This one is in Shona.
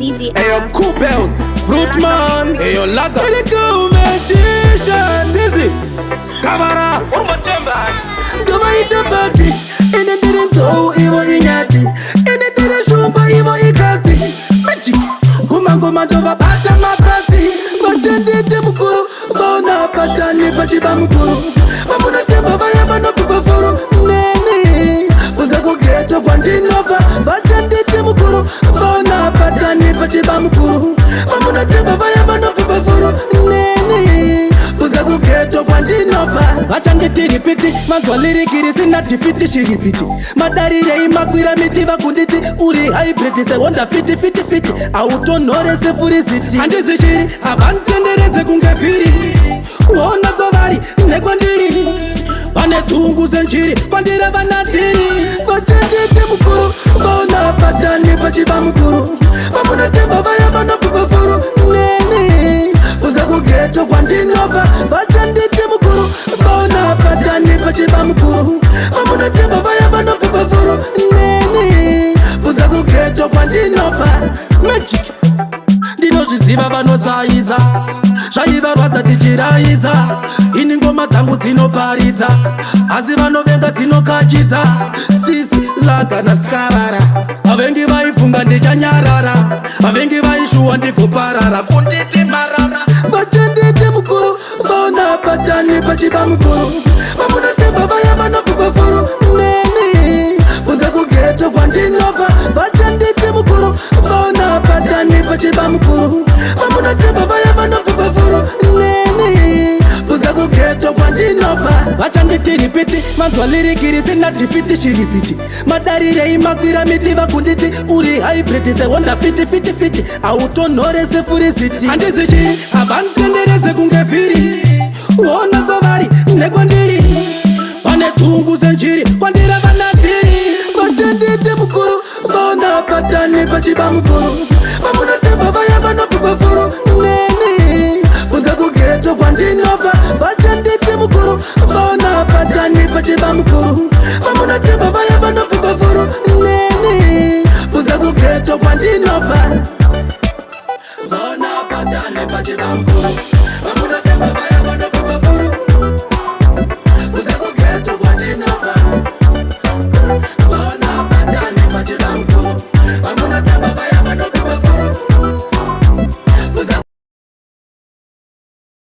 Ayo, CDR. Cool Bells, Fruitman, Ayo, Laga, Medical Magician, Dizzy, Scavara, Ndovaita pati, ine ndiri nzou ivo inyati, ine ndiri shumba ivo ikadzi. Magic, kumangoma ndovabata mapasi, vachanditi mukuru, vaona patani pachiva mukuru, vamunotemba vaya vanopipa furu, neni, kunze kugeto kwandinobva, vachanditi mukuru, vaona patani pachiva mukuru, vamunotemba vaya vanopipa furu, neni, kunze kugeto kwandinobva. Vachanditi ripiti, manzwa lyric risina defeat, shiripiti madarirei makwira miti, vakunditi uri hybrid sehonda Fit, fit fit, autonhore sefuriziti. Handizi shiri, havanitenderedze kunge vhiri. Ona kwavari nekwandiri, vane dzungu senjiri, kwandiri vanadhiri. Vachanditi mukuru, vaona patani pachiva mukuru, vamunotemba vaya vanopipa furu, neni, kunze kugeto kwandinobva. Vachanditi mukuru, vaona patani pachiva mukuru, vamunotemba vaya vanopipa furu, neni, kunze kugeto kwandinobva. Magic, ndinozviziva vanosaiza, zvaivarwadza tichiraiza. Ini ngoma dzangu dzinoparidza, asi vanovenga dzinokachidza. Stisi Laga naSkarara, vavengi vaifunga ndichanyarara, vavengi vaishuwa ndigoparara, kunditi marara. Vachanditi mukuru, vaona patani pachiva mukuru, vamunotemba vaya vanopipa furu, neni, kunze kugeto kwandinobva. Vachanditi mukuru, vaona patani pachiva mukuru, vamunotemba vaya vanopipa furu, neni, kunze kugeto kwandinobva. Vachanditi ripiti, manzwa lyric risina defeat, shiripiti madarirei makwira miti, vakunditi uri hybrid sehonda Fit, fit fit, autonhore sefuriziti. Handizi shiri, havanitenderedze kunge vhiri. Ona kwavari nekwandiri, vane dzungu senjiri, kwandiri vanadhiri. Vachanditi mukuru, vaona patani pachiva mukuru, vamunotemba vaya vanopipa furu, neni, kunze kugeto kwandinobva. Vachanditi mukuru, vaona patani pachiva mukuru, vamunotemba vaya vanopipa furu, neni, kunze kugeto kwandinobva. Vaona patani pachiva mukuru.